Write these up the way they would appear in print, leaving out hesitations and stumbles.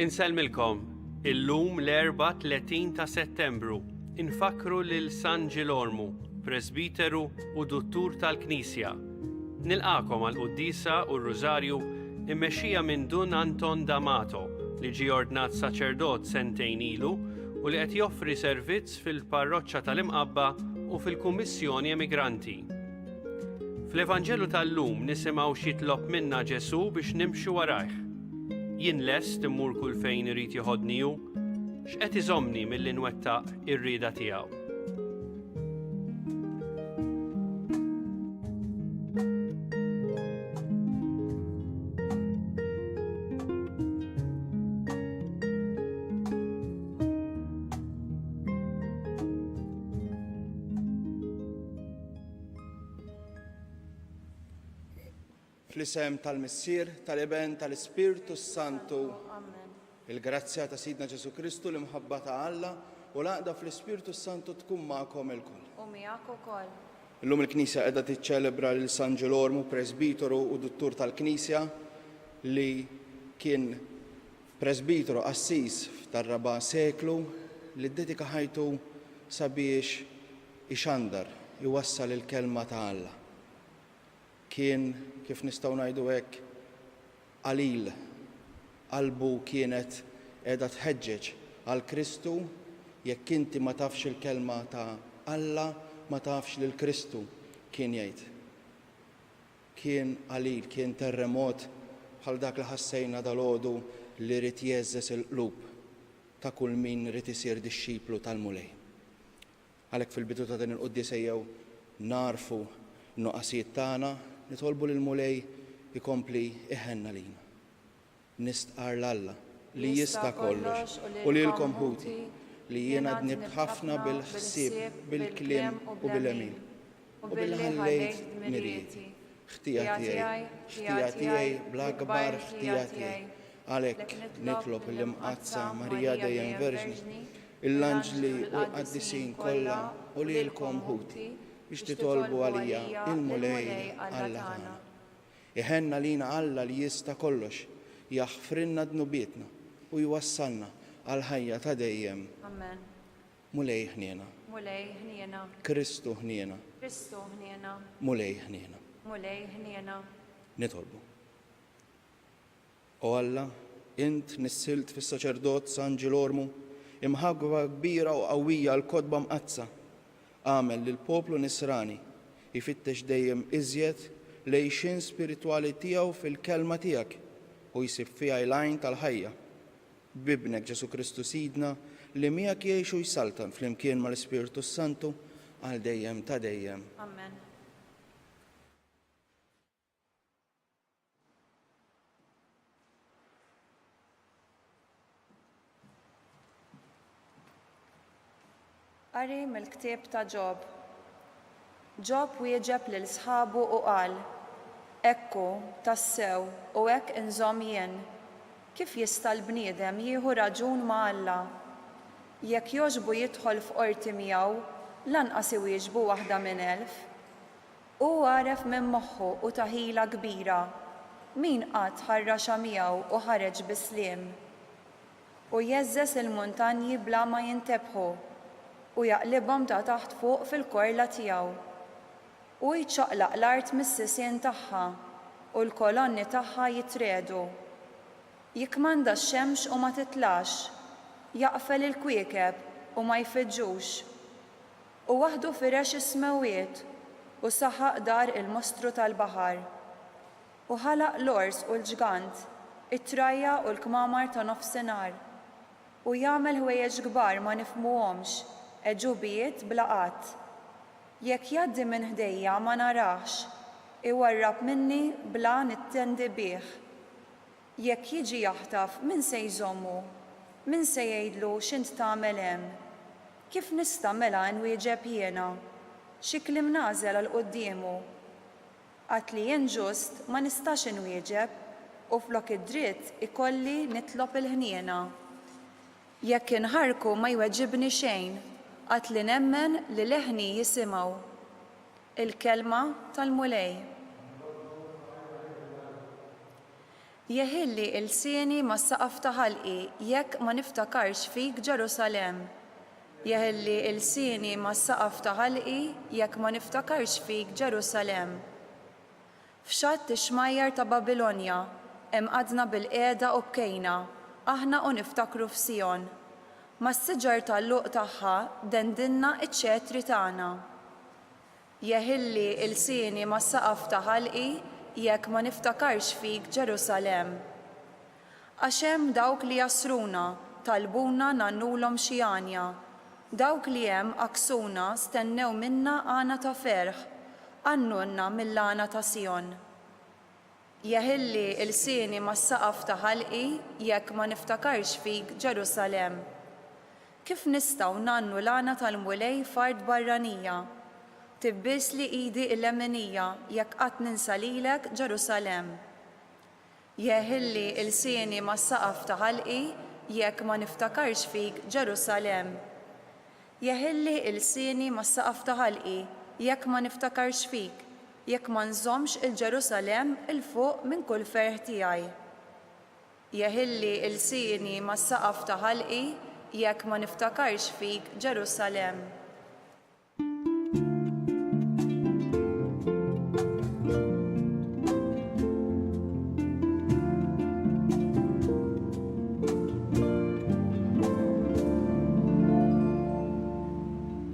Insellmilkom, illum l-Erbgħa 30 ta' Settembru, infakkru lil San Ġilormu, Presbiteru u Duttur tal-Knisja. Nilqagħkom għall-Quddiesa u r-Rużarju immexxija minn Dun Anton D'Amato li ġie ordnat saċerdot sentejn ilu u li qed joffri servizz fil-Parroċċa tal-Imqabba u fil-Kummissjoni Emigranti. Fl-Evanġelu tal-lum nisimgħu x'jitlob minna Ġesù biex nimxu warajh. Jien lest immur kull fejn irid jeħodni hu? X'qed iżommni milli nwettaq ir-rieda tiegħu? Fl-isem tal-Missier, tal-Iben, tal-Ispirtu s-Santu. Il-grazzja ta' Sidna Ġesù Kristu, l-imħabba ta' Alla u l-għaqda fl-Ispirtu s-Santu tkun magħkom ilkoll. U miegħek ukoll. Illum il-Knisja qiegħda tiċċelebra lil San Ġilormu, Presbiteru u Duttur tal-Knisja li kien Presbiteru qassis tar-raba' seklu li ddedika ħajtu sabiex ixandar, iwassal il-Kelma ta' Alla. Kien, kif nistgħu ngħidu hekk, qalil. Qalbu kienet qiegħda tħeġġeġ għal Kristu, jekk inti ma tafx il-Kelma ta' Alla, ma tafx lil Kristu, kien jgħid. Kien qalil, kien terremot bħal dak li ħassejna dalgħodu li ried jgħeżżeż il-qlub ta' kull min ried isir dixxiplu tal-Mulej. Għalhekk fil-bidu ta' din il-quddiesa ejjew nagħrfu n-nuqqasijiet tagħna, nitolbu lill-Mulej ikompli iħenn għalina. Nistqarr 'l Alla, li jista' kollox, u lilkom ħuti, li jiena dnibt ħafna bil-ħsieb, bil-kliem u bil-għemil, u billi ħallejt dmirijieti. Ħtija tiegħi, ħtija tiegħi, bl-akbar ħtija tiegħi. Għalhekk nitlob lill-Imqaddsa Marija dejjem Verġni, l-anġli u l-qaddisin kollha u lilkom ħuti, biex titolbu għalija il-Mulej Alla tagħna. Iħenn għalina Alla li jista' kollox, jaħfrilna dnubietna u jwassalna għall-ħajja ta' dejjem. Amen. Mulej ħniena. Mulej ħniena. Kristu ħniena. Kristu ħniena. Mulej ħniena. Mulej ħniena. Nitolbu. O Alla, int nissilt fis-saċerdot San Ġilormu imħabba kbira u qawwija għall-Kotba Mqaddsa. Agħmel li l-poplu Nisrani jfittex dejjem iżjed l-għixien spiritwali tiegħu fil-Kelma tiegħek u jsib fiha l-għajn tal-ħajja. B'Ibnek Ġesù Kristu Sidna, li miegħek jgħix u jsaltan flimkien mal-Ispirtu s-Santu għal dejjem ta' dejjem. Amen. Qari mill-ktieb ta' Ġob. Ġob wieġeb lil sħabu u qal, Hekk hu, tassew, u hekk inżomm jien. Kif jista' l-bniedem jieħu raġun ma' Alla? Jekk jogħġbu jidħol f'qorti miegħu, lanqas iwieġbu waħda minn elf. Hu għaref minn moħħu u ta' ħila kbira. Min qatt ħarraxha miegħu u ħareġ bis-sliem? Hu jgħeżżeż il-muntanji bla ma jintebħu, u jaqlibhom ta' taħt fuq fil-korla tiegħu. Hu jċaqlaq l-art mis-sisien tagħha, u l-kolonni tagħha jitriegħdu. Jikkmanda x-xemx u ma titlax, jaqfel il-kwiekeb u ma jfiġġux. Hu waħdu firex is-smewwiet, u saħaq dar il-mostru tal-baħar. U ħalaq l-ors u l-ġgant, it-trajja u l-kmamar ta' nofsinhar. Hu jagħmel ħwejjeġ kbar ma nifhmuhomx, għeġubijiet bla għadd. Jekk jgħaddi minn ħdejja ma narahx, iwarrab minni bla nittendi bih. Jekk jiġi jaħtaf, min se jżommu? Min se jgħidlu x'int tagħmel hemm? Kif nista' mela nwieġeb jiena? Xi kliem nagħżel għal quddiemu? Għad li jien ġust ma nistax inwieġeb, u flok id-dritt ikolli nitlob il-ħniena. Jekk inħarrku ma jweġibni xejn, għad li nemmen li leħni jisimgħu. Il-Kelma tal-Mulej. Jeħilli ilsieni mas-saqaf ta' ħalqi jekk ma niftakarx fik Ġerusalemm. Jeħilli ilsieni mas-saqaf ta' ħalqi jekk ma niftakarx fik Ġerusalemm. F'xatt ix-xmajjar ta' Babilonja, hemm qgħadna bilqiegħda u bkejna, aħna u niftakru f'Sijon. Mas-siġar tal-luq tagħha dendilna ċ-ċetri tagħna. Jeħilli ilsieni mas-saqaf ta' ħalqi jekk ma niftakarx fik Ġerusalemm. Għax hemm dawk li jassruna, talbuna ngħannulhom xi għanja. Dawk li hemm għakksuna stennew minna għana ta' ferħ, għannulna mill-għana ta' Sijon. Jeħilli ilsieni mas-saqaf ta' ħalqi jekk ma niftakarx fik, Ġerusalemm. Kif nistgħu ngħannu l-għana tal-Mulej f'art barranija? Tibbiesli idi l-leminija jekk qatt ninsa lilek, Ġerusalemm. Jeħilli ilsieni mas-saqaf ta' ħalqi jekk ma niftakarx fik, Ġerusalemm. Jeħilli ilsieni mas-saqaf ta' ħalqi jekk ma niftakarx fik, jekk ma nżommx 'il Ġerusalemm 'il fuq minn kull ferħ tiegħi. Jeħilli ilsieni mas-saqaf ta' ħalqi jekk ma niftakarx fik, Ġerusalemm.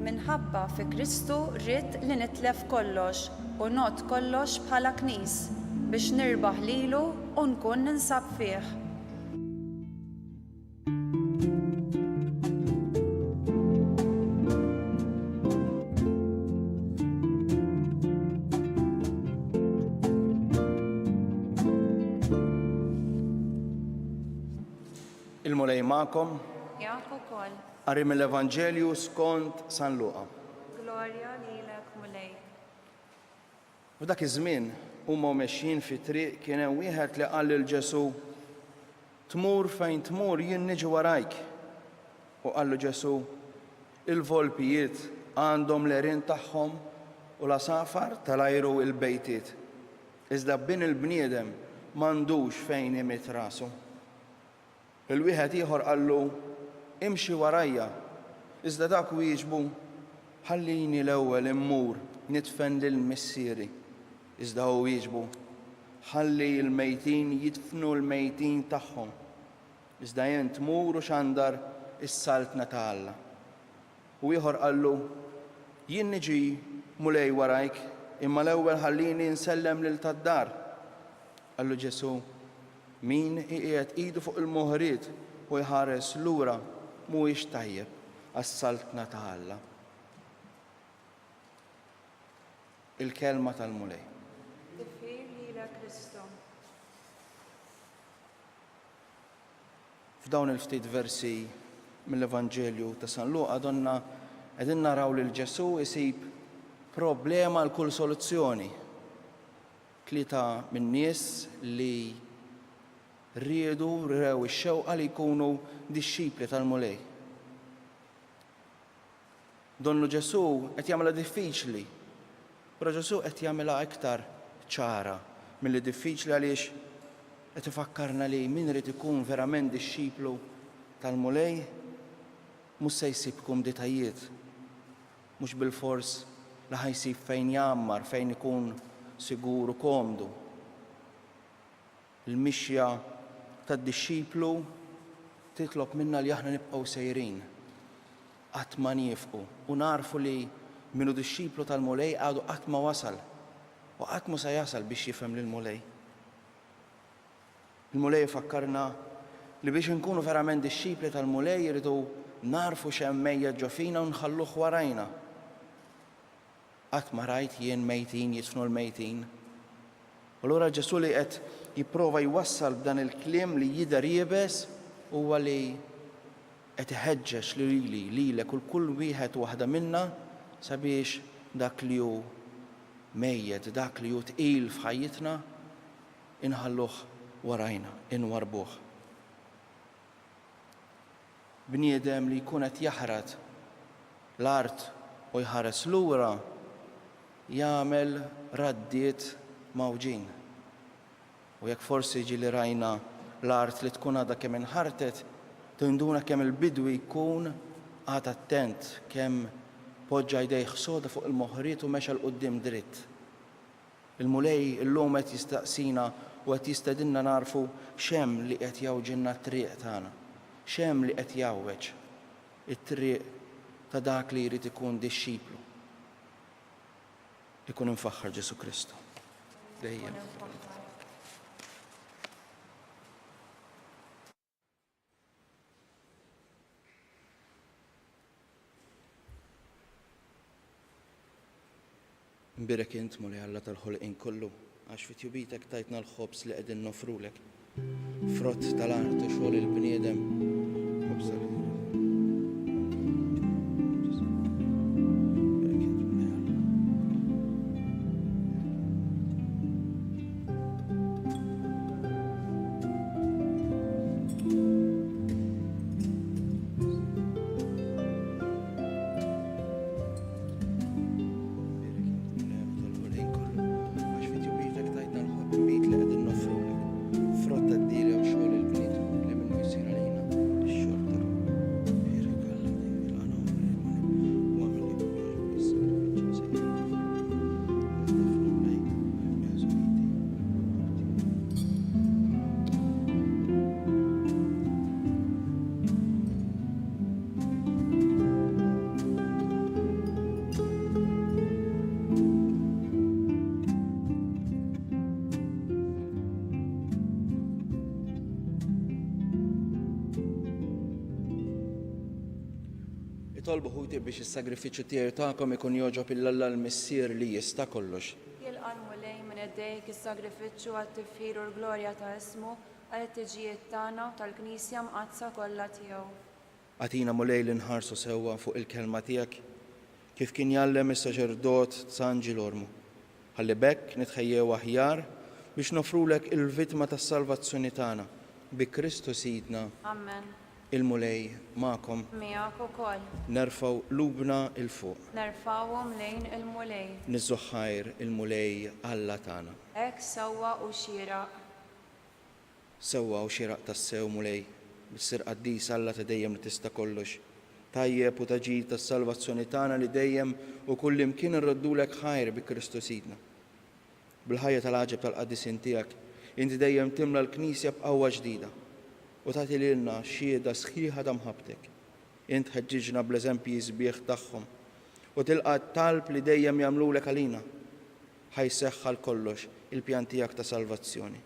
Minħabba fi Kristu ridt li nitlef kollox u ngħodd kollox bħala knis, biex nirbaħ lilu u nkun ninsab fih. Il-Mulej magħkom. Miegħek ukoll. Qari mill-Evanġelju skont San Luqa. Glorja lilek, Mulej. F'dak iż-żmien, huma u mexjin fit-triq kien hemm wieħed li qal lil Ġesù, Tmur fejn tmur jien niġi warajk. U qallu Ġesù, Il-volpijiet għandhom l-għerien tagħhom u l-għasafar tal-ajru il-bejtiet, iżda Bin il-bniedem m'għandux fejn imidd rasu. Lil wieħed ieħor qallu, Imxi warajja. Iżda dak wieġbu, Ħallini l-ewwel immur nidfen lil missieri. Iżda hu wieġbu, Ħalli l-mejtin jidfnu l-mejtin tagħhom, iżda int mur u xandar is-saltna ta' Alla. U ieħor qallu, Jien niġi, Mulej, warajk, imma l-ewwel ħallini nsellem lil tad-dar. Qallu Ġesù, Min iqiegħed idu fuq il-moħriet u jħares lura mhuwiex tajjeb għas-saltna ta' Alla. Il-Kelma tal-Mulej. Tifħir lilek Kristu. F'dawn il-ftit versi mill-Evanġelju ta' San Luqa donna qegħdin naraw lil Ġesù isib problema għal kull soluzzjoni. Tlieta min-nies li riedu rew ix-xewqa li jkunu dixxipli tal-Mulej. Donnu Ġesù qed jagħmilha diffiċli, però Ġesù qed jagħmilha iktar ċara milli diffiċli għaliex qed ifakkarna li min irid ikun verament dixxiplu tal-Mulej mhux se jsib kumditajiet, mhux bilfors li ħa jsib fejn jgħammar, fejn ikun sigur u komdu. Il-mixja tad-dixxiplu titlob minna li aħna nibqgħu sejrin, qatt ma niefqu, u nagħrfu li min hu dixxiplu tal-Mulej għadu qatt ma wasal u qatt mhu se jasal biex jifhem lill-Mulej. Il-Mulej ifakkarna li biex inkunu verament dixxipli tal-Mulej irridu nagħrfu x'hemm mejjet ġo fina u nħalluh warajna. Qatt ma rajt jien mejtin jidfnu l-mejtin. U allura Ġesù li qed jipprova jwassal b'dan il-kliem li jidher iebes huwa li qed iħeġġeġ lili, lilek u 'l kull wieħed u waħda minna sabiex dak li hu mejjet, dak li hu tqil f'ħajjitna, inħalluh warajna, inwarrbuh. Bniedem li jkun qed jaħrat l-art u jħares lura. jagħmel raddiet mgħawġin. U jekk forsi ġieli rajna l-art li tkun għadha kemm inħartet, tinduna kemm il-bidwi jkun qagħad attent, kemm poġġa jdejh soda fuq il-moħriet u mexa 'l quddiem dritt. Il-Mulej illum qed jistaqsina u qed jistedinna nagħrfu x'hemm li qed jgħawġilna t-triq tagħna, x'hemm li qed jgħawweġ it-triq ta' dak li jrid ikun dixxiplu. Ikun imfaħħar Ġesù Kristu. Dejjem. Imbierek int, Mulej Alla tal-ħolqien kollu, għax fi tjubitek tajtna l-ħobż li qegħdin noffrulek. Frott tal-art u xogħol il-bniedem. Ħobż tal Itolbu ħuti biex is-sagrifiċċju tiegħi u tagħkom ikun jogħġob 'il Alla l-Missier li jista' kollox. Jilqa' l-Mulej minn idejk is-sagrifiċċju għat-tifħir u l-glorja ta' ismu, għal ħtiġijiet tagħna u tal-Knisja Mqaddsa kollha tiegħu. Agħtina, Mulej, li nħarsu sewwa fuq il-Kelma tiegħek, kif kien jgħallem is-saċerdot San Ġilormu, ħalli b'hekk nitħejjew aħjar biex noffrulek il-vittma tas-salvazzjoni tagħna, bi Kristu Sidna. Ammen. Il-Mulej magħkom. Miegħek ukoll. Nerfgħu qlubna 'l fuq. Nerfgħuhom lejn il-Mulej. Niżżu ħajr il-Mulej Alla tagħna. Hekk sewwa u xieraq. Sewwa u xieraq tassew, Mulej, Missier qaddis, Alla ta' dejjem li tista' kollox, tajjeb u ta' ġid tas-salvazzjoni tagħna li dejjem u kullimkien irroddulek ħajr bi Kristu Sidna. Bil-ħajja tal-għaġeb tal-qaddisin tiegħek, inti dejjem timla l-Knisja b'qawwa ġdida u tagħti lilna xhieda sħiħa ta' mħabbtek. Int tħeġġiġna bl-eżempji sbieħ tagħhom u tilqa' t-talb li dejjem jagħmlulek għalina. Ħa jseħħ għal kollox il-pjan tiegħek ta' salvazzjoni.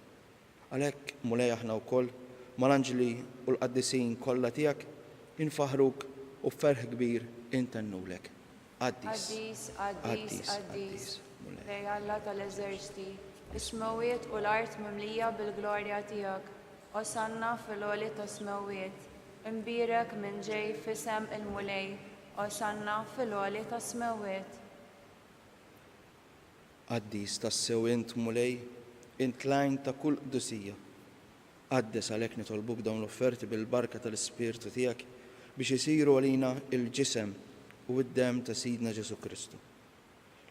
Għalhekk, Mulej aħna wkoll, mal-anġli u l-qaddisin kollha tiegħek, infaħħruk u b'ferħ kbir intennulek. Qaddis, Qaddis, qaddis, qaddis, Mulej Alla tal-eżerċti, is-smewwiet u l-art mimlija bil-glorja tiegħek. Osanna fil-għoli tas-smewwiet. Imbierek min ġej f'isem il-Mulej. Osanna fil-għoli tas-smewwiet. Qaddis tassew int, Mulej, int l-għajn ta' kull qdusija. Qaddes għalhekk nitolbuk dawn l-offerti bil-barka tal-Ispirtu tiegħek biex isiru għalina l-ġisem u d-demm ta' Sidna Ġesù Kristu,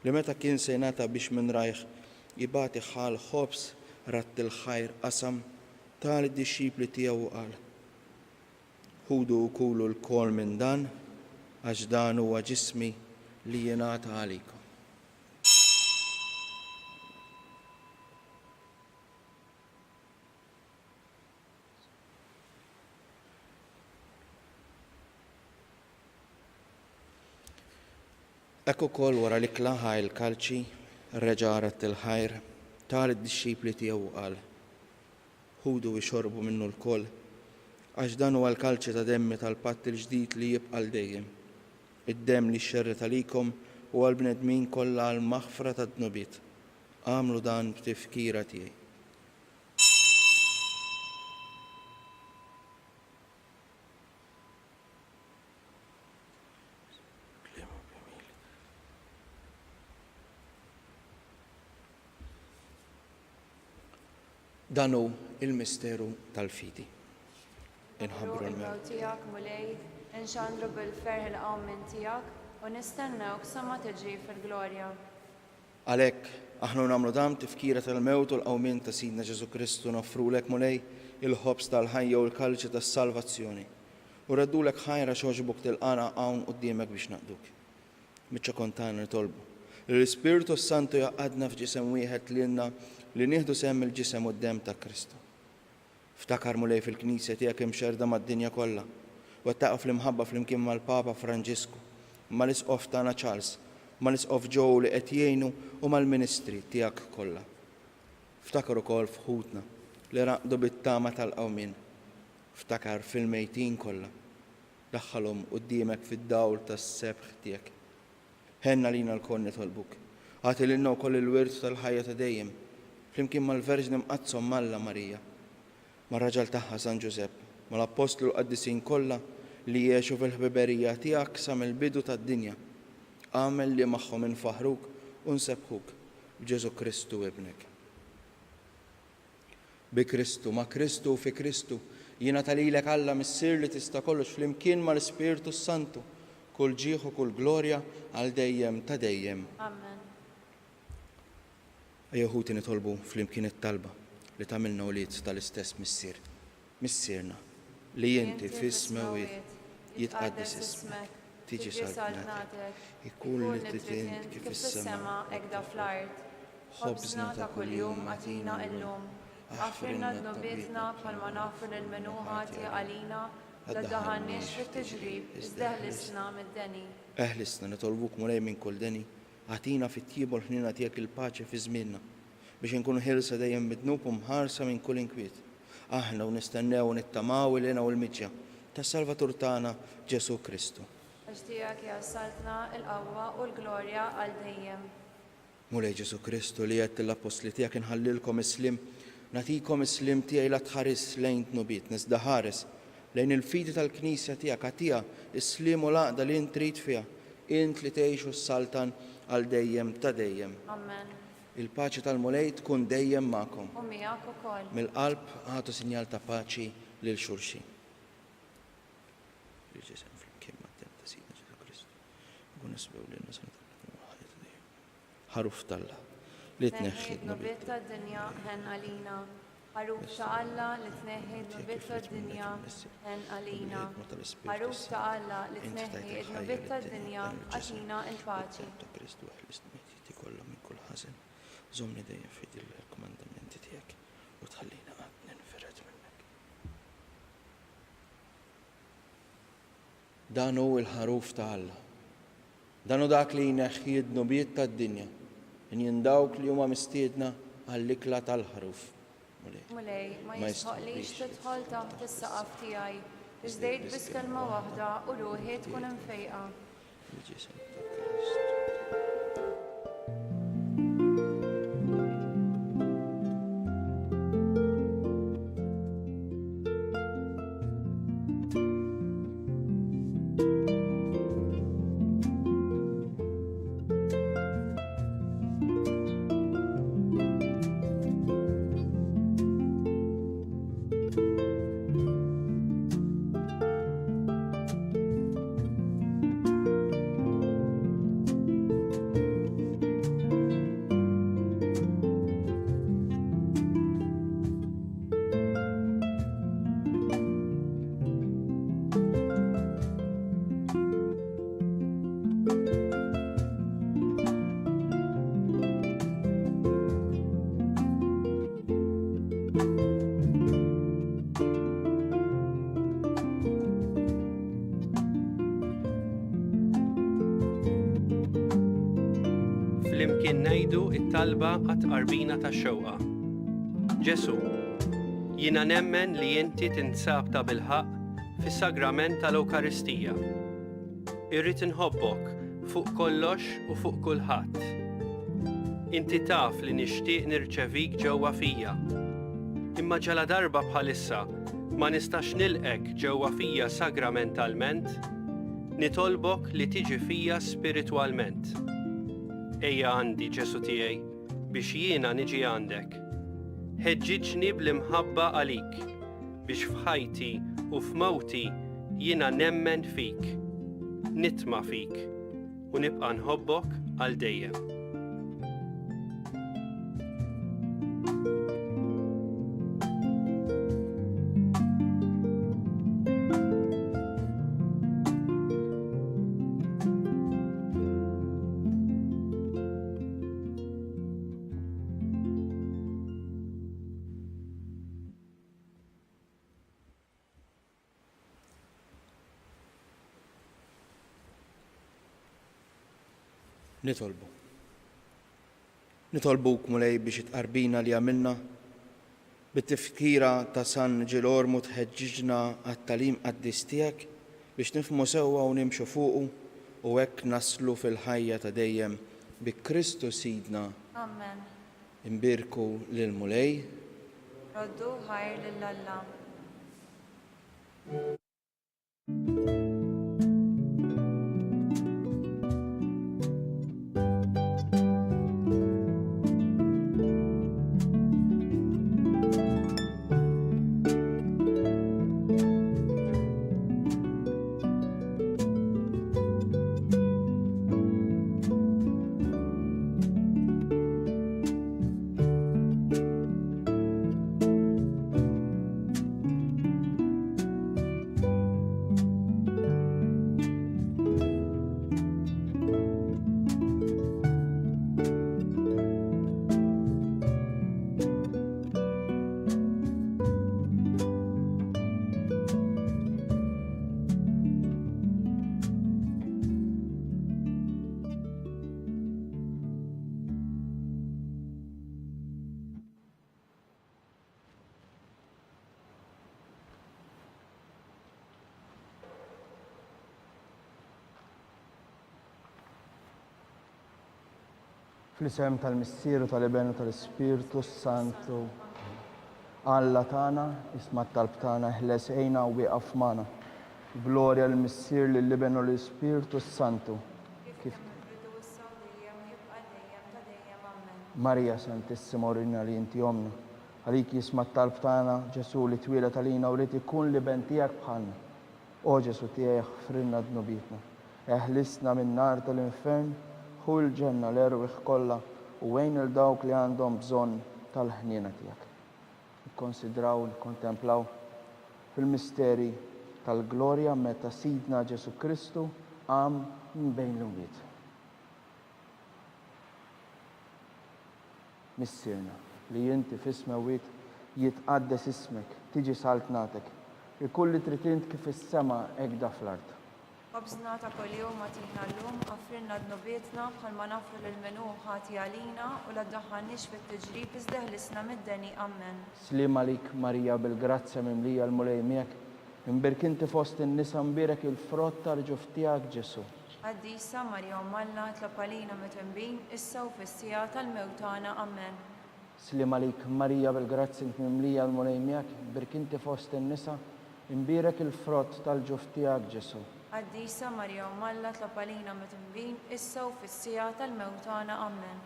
li meta kien se jingħata biex minn rajh ibati ħa l-ħobż, radd il-ħajr, qasam, ta lid-dixxipli tiegħu u qal, Ħudu u kulu lkoll minn dan, għax dan huwa ġismi li jingħata għalikom. Hekk ukoll wara l-ikla ħa l-kalċi, reġa' radd il-ħajr, ta lid-dixxipli tiegħu u qal, Ħudu u ixorbu minnu lkoll, għax dan huwa l-kalċi ta' demmi tal-patt il-ġdid li jibqa' għal dejjem, id-demm li xxerred għalikom u għall-bnedmin kollha għall-maħfra tad-dnubiet. Agħmlu dan b'tifkira tiegħi. Dan hu l-misteru tal-fidi. Inħabbru l-mewt tiegħek, Mulej, inxandru bil-ferħ il-qawmien tiegħek, u nistennewk sa ma tiġi fil-glorja. Għalhekk, aħna u nagħmlu dan b'tifkira tal-mewt u l-qawmien ta' Sidna Ġesù Kristu noffrulek, Mulej, il-ħobż tal-ħajja u l-kalċi tas-salvazzjoni, u rreddulek ħajr għax għoġbok tilqagħna hawn quddiemek biex naqduk. Miċ-ċokon tagħna nitolbu li l-Ispirtu s-Santu jgħaqqadna f'ġisem wieħed lilna li nieħdu sehem mill-ġisem u d-demm ta' Kristu. Ftakar, Mulej, fil-Knisja tiegħek imxerrda mad-dinja kollha, wettaqha fl-imħabba flimkien mal-Papa Franġisku, mal-Isqof tagħna Charles, mal-Isqof Joe li qed jgħinu u mal-ministri tiegħek kollha. Ftakar ukoll f'ħutna li raqdu bit-tama tal-qawmien. Ftakar fil-mejtin kollha. Daħħalhom quddiemek fid-dawl tas-sebħ tiegħek. Ħenn għalina lkoll nitolbuk. Agħti lilna wkoll il-wirt tal-ħajja ta' dejjem, flimkien mal-Verġni Mqaddsa Omm Alla Marija, mar-raġel tagħha San Ġużepp, mal-Appostli u l-qaddisin kollha li għexu fil-ħbiberija tiegħek sa mill-bidu tad-dinja. Agħmel li magħhom infaħħruk u nsebbħuk b'Ġesù Kristu Ibnek. Bi Kristu, ma' Kristu u fi Kristu, jingħata lilek Alla Missier li tista' kollox flimkien mal-Ispirtu s-Santu, kull ġieħ u kull glorja għal dejjem ta' dejjem. Amen. Ejjew ħuti nitolbu flimkien it-talba li tagħmilna ulied tal-istess Missier. Missierna, li inti fis-smewwiet, jitqaddes ismek, tiġi saltnatek, ikun li trid int kif fis-sema hekk fl-art. Ħobżna ta' kuljum agħtina llum. Aħfrilna dnubietna bħalma naħfru lil min hu ħati għalina, la ddaħħalniex fit-tiġrib, iżda eħlisna mid-deni. Eħlisna, nitolbuk Mulej minn kull deni, agħtina fit-tjieba u l-ħniena tiegħek il-paċi fi żmienna, biex inkunu ħielsa dejjem mid-dnub u mħarsa minn kull inkwiet, aħna u nistennew u nittamaw il-hena u l-miġja tas-Salvatur tagħna Ġesù Kristu. Għax tiegħek hija s-saltna, il-qawwa u l-glorja għal dejjem. Mulej Ġesù Kristu, li għedt lill-appostli tiegħek inħallilkom is-sliem, nagħtikom is-sliem tiegħi la tħarisx lejn dnubietna iżda ħares lejn il-fidi tal-Knisja tiegħek, agħtiha s-sliem u l-għaqda li int trid fiha, int li tgħix u ssaltan għal dejjem ta' dejjem. Amen. Il-paċi tal-Mulej tkun dejjem magħkom. U miegħek ukoll. Mill-qalb agħtu sinjal ta' paċi lil xulxin. Il-ġisem flimkien mad-demm ta' Sidna Ġesù Kristu. Ikun nisbew lilna sa nitgħallmu l-ħajja ta' dejjem. Ħaruf t'Alla li tneħħi d-dnubiet tad-dinja, ħenn għalina. Ħaruf ta' Alla li tneħħi d-dnubiet tad-dinja, ħenn għalina. Ħaruf ta' Alla li tneħħi d-dnubiet tad-dinja, agħtina l-paċi. Ta' Kristu eħlisni minn kollha minn kull ħażen. Żommni dejjem fidil il-kmandamenti tiegħek u tħallini qatt ninfired minnek. Dan hu l-Ħaruf ta' Alla. Dan hu dak li jneħħi d-dnubiet tad-dinja. Henjin dawk li huma mistiedna għall-ikla tal-Ħaruf. Mulej. Mulej, ma jistħoqqlix tidħol taħt is-saqaf tiegħi, iżda għid biss kelma waħda u ruħi tkun imfejqa. Il-ġisem ta' Kristu. Flimkien ngħidu it-talba għat-tqarbina tax-xewqa. Ġesu, jiena nemmen li inti tinsab ta' bilħaqq fis-sagrament tal-Ewkaristija. Irrid inħobbok fuq kollox u fuq kulħadd. Inti taf li nixtieq nirċevik ġewwa fija. Imma ġaladarba bħalissa ma nistax nilqgħek ġewwa fija sagramentalment, nitolbok li tiġi fija spiritwalment. Ejja għandi, Ġesù tiegħi, biex jiena niġi għandek. Ħeġġiġni bl-imħabba għalik, biex f'ħajti u f'mewti jiena nemmen fik, nitma' fik u nibqa' nħobbok għal dejjem. Nitolbu. Nitolbuk, Mulej, biex it-tqarbina li għamilna bit-tifkira ta' San Ġilormu tħeġġiġna għat-tagħlim qaddis tiegħek biex nifhmu sewwa u nimxu fuqu u hekk naslu fil-ħajja ta' dejjem bi Kristu Sidna. Amen. Inbierku lill-Mulej. Roddu ħajr lil Alla. Fl-isem tal-Missier u tal-Iben u tal-Ispirtu s-Santu. Alla tagħna, isma' t-talb tagħna, eħles għinna u wieqaf magħna. Glorja lill-Missier, lill-Iben u lill-Ispirtu s-Santu. Kif kien mill-bidu issa u dejjem u jibqa' dejjem ta' dejjem. Ammen. Marija Santissima urina li inti Ommna. Għalik jisma' t-talb tagħna, Ġesù li twieled għalina u ried ikun l-Iben tiegħek bħalna. O Ġesù tiegħi aħfrilna dnubietna. Eħlisna min-nar tal-infern, ħu l-ġenna l-erwieħ kollha u għin 'il dawk li għandhom bżonn tal-ħniena tiegħek. Nikkonsidraw u nikkontemplaw fil-misteri tal-glorja meta Sidna Ġesù Kristu qam minn bejn l-imwiet. Missierna, li inti fis-smewwiet, jitqaddes ismek, tiġi saltnatek, ikun li trid int kif fis-sema hekk da fl-art. Ħobżna ta' kuljum agħtina llum, aghfrilna dnubietna bħalma naghfru lil min hu ħati għalina, u la ddaħħalniex fit-tiġrib iżda eħlisna mid-deni. Ammen. Sliem għalik Marija bil-grazzja mimlija l-Mulej miegħek, imbierk inti fost in-nisa mbierek il-frott tal-ġuf tiegħek Ġesù. Qaddisa Marija Omm Alla, itlob għalina midinbin, issa u fis-siegħa tal-mewt tagħna. Ammen. Sliem għalik Marija bil-grazzja int mimlija l-Mulej miegħek, imbierk inti fost in-nisa, imbierek il-frott tal-ġuf tiegħek Ġesù. Qaddisa Marija Omm Alla, itlob għalina midinbin, issa u fis-siegħa tal-mewt tagħna. Ammen.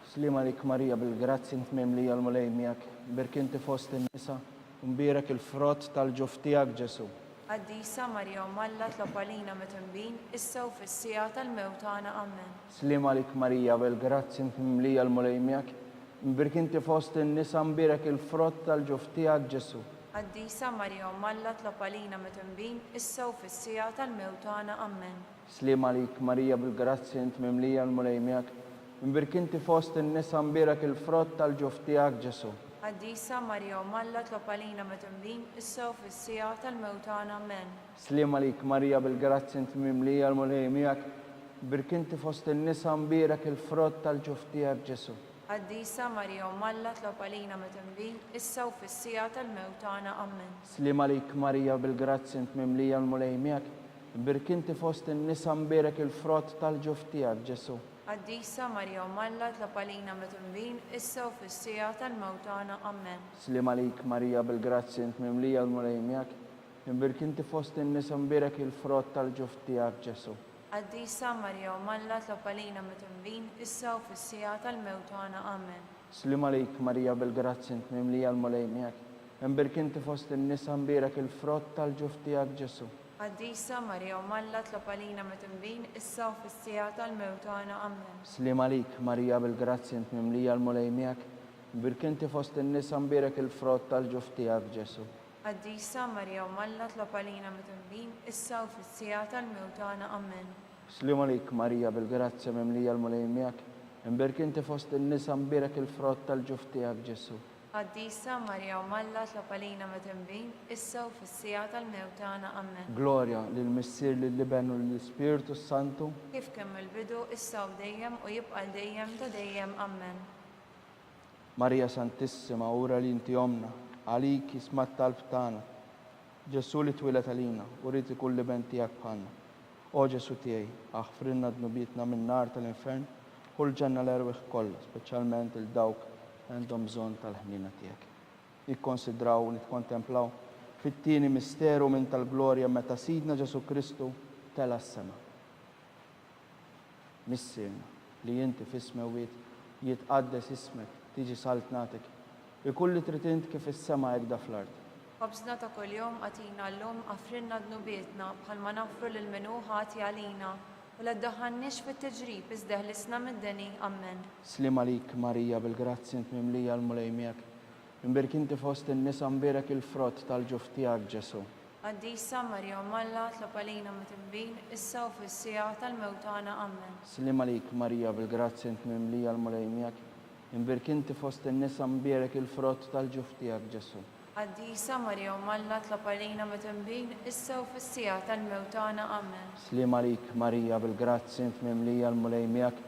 Sliem għalik Marija bil-grazzja int mimlija l-Mulej miegħek, imbierk inti fost in-nisa, u mbierek il-frott tal-ġuf tiegħek Ġesù. Qaddisa Marija Omm Alla tlob għalina midinbin, issa u fis-siegħa tal-mewt tagħna. Ammen. Sliem għalik Marija bil-grazzja int mimlija l-Mulej miegħek, imbierk inti fost in-nisa mbierek il-frott tal-ġuf tiegħek Ġesù. Qaddisa Marija Omm Alla tlob għalina midinbin, issa u fis-siegħa tal-mewt tagħna. Ammen. Sliem għalik Marija bil-grazzja int mimlija l-Mulej miegħek, imbierk inti fost in-nisa mbierek il-frott tal-ġuf tiegħek Ġesù. Qaddisa Marija Omm Alla tlob għalina midinbin, issa u fis-siegħa tal-mewt tagħna. Ammen. Sliem għalik Marija bil-grazzja int mimlija l-Mulej miegħek, imbierk inti fost in-nisa mbierek il-frott tal-ġuf tiegħek Ġesù. Qaddisa Marija Omm Alla tlob għalina midinbin, issa u fis-siegħa tal-mewt tagħna. Ammen. Sliem għalik Marija bil-grazzja int mimlija l-Mulej miegħek, imbierk inti fost in-nisa mbierek il-frott tal-ġuf tiegħek Ġesù. Qaddisa Marija Omm Alla tlob għalina midinbin, issa u fis-siegħa tal-mewt tagħna. Ammen. Sliem għalik Marija bil-grazzja int mimlija l-Mulej miegħek, imbierk inti fost in-nisa mbierek il-frott tal-ġuf tiegħek Ġesù. Qaddisa Marija Omm Alla tlob għalina midinbin, issa u fis-siegħa tal-mewt tagħna. Ammen. Sliem għalik Marija bil-grazzja int mimlija l-Mulej miegħek, imbierk inti fost in-nisa mbierek il-frott tal-ġuf tiegħek Ġesù. Qaddisa Marija Omm Alla tlob għalina midinbin, issa u fis-siegħa tal-mewt tagħna. Ammen. Sliem għalik, Marija bil-grazzja int mimlija l-Mulej miegħek, imbierk inti fost in-nisa mbierek il-frott tal-ġuf tiegħek Ġesù. Qaddisa Marija Omm Alla tlob għalina midinbin, issa u fis-siegħa tal-mewt tagħna. Ammen. Sliem għalik, Marija bil-grazzja mimlija l-Mulej miegħek, imbierk inti fost in-nisa mbierek il-frott tal-ġuf tiegħek Ġesù. Qaddisa Marija Omm Alla tlob għalina midinbin, issa u fis-siegħa tal-mewt tagħna. Ammen. Glorja lill-Missier, lill-Iben u lill-Ispirtu s-Santu. Kif kien mill-bidu, issa u dejjem, u jibqa' għal dejjem ta' dejjem. Ammen. Marija Santissima, ura li inti Ommna, għalik jisma' t-talb tagħna. Ġesù li twieled għalina u ried ikun l-Iben tiegħek bħalna. O Ġesù tiegħi, aħfrilna dnubietna min-nar tal-infern, ħu l-ġenna l-erwieħ kollha, speċjalment 'il dawk li għandhom bżonn tal-ħniena tiegħek. Nikkonsidraw u nikkontemplaw fit-tieni misteru minn tal-glorja meta Sidna Ġesù Kristu tela' s-sema. Missierna, li inti fis-smewwiet, jitqaddes ismek, tiġi saltnatek, ikun li trid int kif fis-sema hekk da fl-art. Ħobżna ta' kuljum agħtina llum, aghfrilna dnubietna, bħalma naghfru lil min hu ħati għalina, u la ddaħħalniex fit-tiġrib, iżda eħlisna mid-deni. Ammen. Sliem għalik, Marija, bil-grazzja int mimlija l-Mulej miegħek. Imbierk inti fost in-nisa mbierek il-frott tal-ġuf tiegħek, Ġesù. Qaddisa Marija Omm Alla, tlob għalina midinbin, issa u fis-siegħa tal-mewt tagħna. Ammen. Sliem għalik, Marija, bil-grazzja int mimlija l-Mulej miegħek. Imbierk inti fost in-nisa mbierek il-frott tal-ġuf tiegħek, Ġesù. Qaddisa Marija Omm Alla, tlob għalina midinbin, issa u fis-siegħa tal-mewt tagħna. Ammen. Sliem għalik, Marija, bil-grazzja int mimlija l-Mulej miegħek.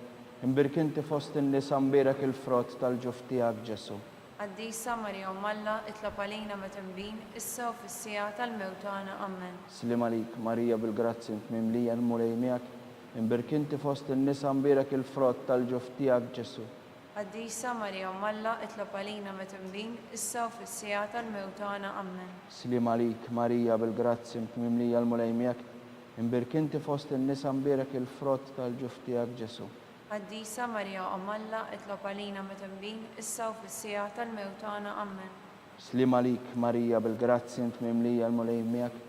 Imbierk inti fost in-nisa mbierek il-frott tal-ġuf tiegħek, Ġesù. Qaddisa Marija Omm Alla, itlob għalina midinbin, issa u fis-siegħa tal-mewt tagħna. Ammen. Sliem għalik, Marija bil-grazzja int mimlija l-Mulej miegħek, imbierk inti fost in-nisa mbierek il-frott tal-ġuf tiegħek Ġesù. Qaddisa Marija Omm Alla, itlob għalina midinbin, issa u fis-siegħa tal-mewt tagħna. Ammen. Sliem għalik, Marija bil-grazzja int mimlija l-Mulej miegħek, imbierk inti fost in-nisa mbierek il-frott tal-ġuf tiegħek Ġesù. Qaddisa Marija Omm Alla, itlob għalina midinbin, issa u fis-siegħa tal-mewt tagħna. Ammen. Sliem għalik, Marija, bil-grazzja int mimlija l-Mulej miegħek,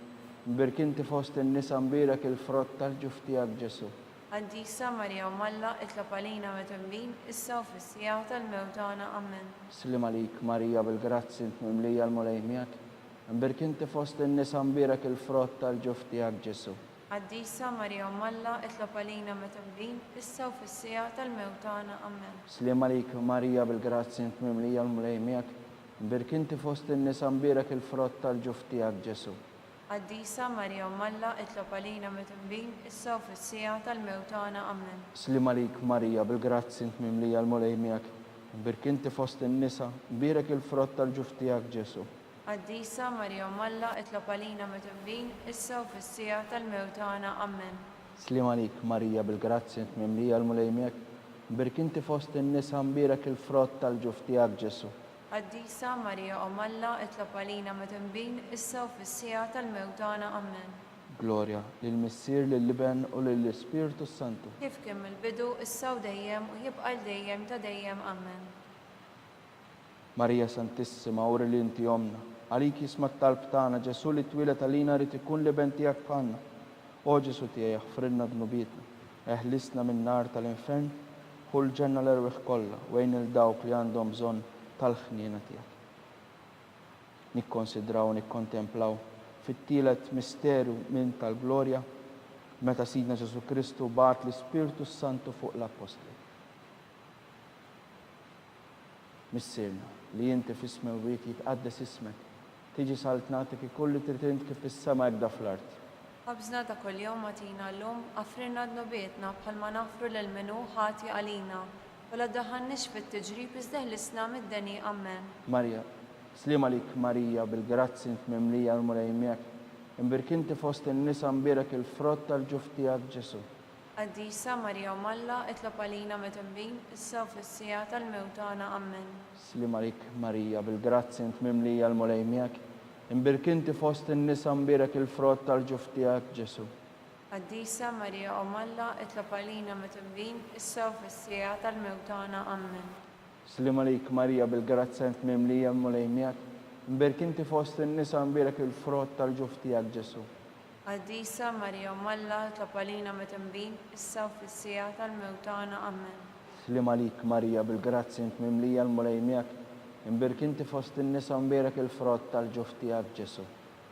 mbierk inti fost in-nisa mbierek il-frott tal-ġuf tiegħek Ġesù. Qaddisa Marija Omm Alla, itlob għalina midinbin, issa u fis-siegħa tal-mewt tagħna. Ammen. Sliem għalik, Marija, bil-grazzja int mimlija l-Mulej miegħek, mbierk inti fost in-nisa mbierek il-frott tal-ġuf tiegħek Ġesù. Qaddisa Marija Omm Alla, itlob għalina midinbin, issa u fis-siegħa tal-mewt tagħna. Ammen. Sliem għalik, Marija, bil-grazzja int mimlija l-Mulej miegħek, imbierk inti fost in-nisa mbierek il-frott tal-ġuf tiegħek, Ġesù. Qaddisa Marija Omm Alla, itlob għalina midinbin, issa u fis-siegħa tal-mewt tagħna. Ammen. Sliem għalik, Marija, bil-grazzja int mimlija l-Mulej miegħek, imbierk inti fost in-nisa, mbierek il-frott tal-ġuf tiegħek, Ġesù. Qaddisa Marija Omm Alla, itlob għalina midinbin, issa u fis-siegħa tal-mewt tagħna. Ammen. Sliem għalik, Marija, bil-grazzja int mimlija l-Mulej miegħek, mbierk inti fost in-nisa mbierek il-frott tal-ġuf tiegħek, Ġesù. Qaddisa Marija Omm Alla, itlob għalina midinbin, issa u fis-siegħa tal-mewt tagħna. Ammen. Glorja lill-Missier, lill-Iben u lill-Ispirtu s-Santu. Kif kien mill-bidu, issa u dejjem, u jibqa' għal dejjem ta' dejjem. Ammen. Marija Santissima, uri li inti Ommna. Għalik jisma' t-talb tagħna, Ġesù li twieled għalina ried ikun l-Iben tiegħek bħalna. O Ġesù tiegħi, aħfrilna dnubietna, eħlisna min-nar tal-infern, ħu l-ġenna l-erwieħ kollha u għin 'il dawk li għandhom bżonn tal-ħniena tiegħek. Nikkonsidraw u nikkontemplaw fit-tielet misteru minn tal-glorja, meta Sidna Ġesù Kristu bagħat l-Ispirtu s-Santu fuq l-Appostli. Missierna, li inti fis-smewwiet jitqaddes ismek, tiġi saltnatek ikun li trid int kif fis-sema hekk da fl-art. Ħobżna ta' kuljum agħtina llum, aghfrilna dnubietna bħalma naghfru lil min hu ħati għalina, u la ddaħħalniex fit-tiġrib iżda eħlisna mid-deni. Ammen. Marija, Sliem għalik Marija, bil-grazzja int mimlija l-Mulej miegħek, imbierk inti fost in-nisa mbierek il-frott tal-ġuf tiegħek Ġesù. Qaddisa Marija Omm Alla, itlob għalina midinbin, issa u fis-siegħa tal-mewt tagħna. Ammen. Sliem għalik Marija, bil-grazzja int mimlija l-Mulej miegħek, imbierk inti fost in-nisa mbierek il-frott tal-ġuf tiegħek Ġesù. Qaddisa Marija Omm Alla, itlob għalina midinbin, issa u fis-siegħa tal-mewt tagħna. Ammen. Sliem għalik Marija, bil-grazzja int mimlija l-Mulej miegħek, imbierk inti fost in-nisa mbierek il-frott tal-ġuf tiegħek Ġesù. Qaddisa Marija Omm Alla, itlob għalina midinbin, issa u fis-siegħa tal-mewt tagħna. Ammen. Sliem għalik Marija, bil-grazzja int mimlija l-Mulej miegħek, imbierk inti fost in-nisa u mbierek il-frott tal-ġuf tiegħek Ġesù.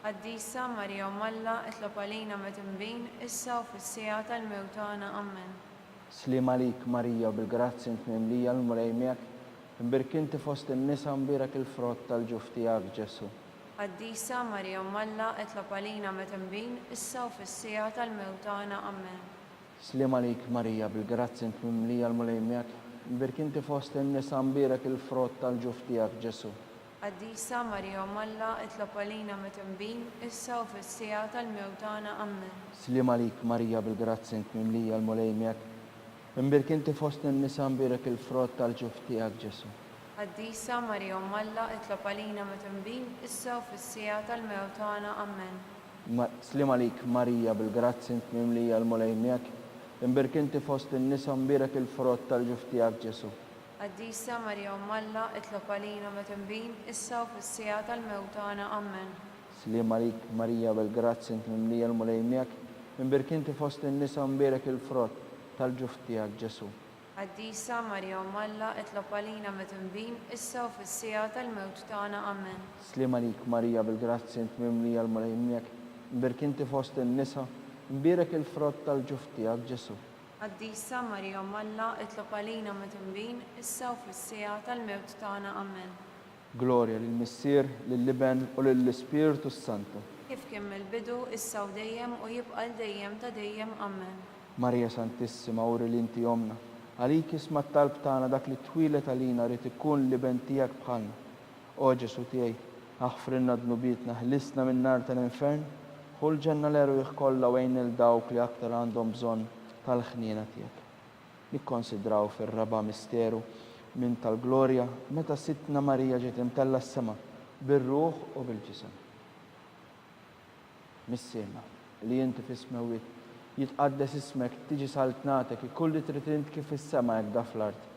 Qaddisa Marija Omm Alla, itlob għalina midinbin, issa u fis-siegħa tal-mewt tagħna. Ammen. Sliem għalik Marija, bil-grazzja int mimlija l-Mulej miegħek, Imbierka inti fost in-nisa mbierek il-frott tal-ġuf tiegħek, Ġesù. Qaddisa Marija Omm Alla, itlob għalina midinbin, issa u fis-siegħa tal-mewt tagħna. Ammen. Sliem għalik Marija, bil-grazzja int mimlija l-Mulej miegħek, imbierka inti fost in-nisa mbierek il-frott tal-ġuf tiegħek, Ġesù. Qaddisa Marija Omm Alla, itlob għalina midinbin, issa u fis-siegħa tal-mewt tagħna. Ammen. Sliem għalik Marija, bil-grazzja int mimlija l-Mulej miegħek, imbierka inti fost in-nisa mbierek il-frott tal-ġuf tiegħek, Ġesù. Qaddisa Marija Omm Alla, itlob għalina midinbin, issa u fis-siegħa tal-mewt tagħna. Ammen. Sliem għalik Marija, bil-grazzja int mimlija l-Mulej miegħek, imbierka inti fost in-nisa mbierek il-frott tal-ġuf tiegħek, Ġesù. Qaddisa Marija Omm Alla, itlob għalina midinbin, issa u fis-siegħa tal-mewt tagħna. Ammen. Sliem għalik Marija, bil-grazzja int mimlija l-Mulej miegħek, imbierka inti fost in-nisa mbierek il-frott tal-ġuf tiegħek, Ġesù. Qaddisa Marija Omm Alla, itlob għalina midinbin, issa u fis-siegħa tal-mewt tagħna. Ammen. Sliem għalik Marija, bil-grazzja int mimlija l-Mulej miegħek, imbierka inti fost in-nisa, imbierek il-frott tal-ġuf tiegħek, Ġesù. Qaddisa Marija Omm Alla, itlob għalina midinbin, issa u fis-siegħa tal-mewt tagħna. Ammen. Glorja lill-Missier, lill-Iben u lill-Ispirtu s-Santu. Kif kien mill-bidu, issa u dejjem, u jibqa' għal dejjem ta' dejjem. Ammen. Marija Santissima, uri li inti Ommna. Għalik isma' t-talb tagħna dak li twieled għalina ried ikun l-Iben tiegħek bħalna. O Ġesù tiegħi, aħfrilna dnubietna, ħlisna min-nar tal-infern, ħu l-ġenna l-erwieħ kollha u għin lil dawk li aktar għandhom bżonn tal-ħniena tiegħek. Nikkonsidraw fir-raba' misteru minn tal-glorja meta Sidtna Marija ġiet imtellgħa s-sema bir-ruħ u bil-ġisem. Missierna, li inti fis-smewwiet, jitqaddes ismek, tiġi saltnatek, ikun li trid int kif fis-sema hekk da fl-art.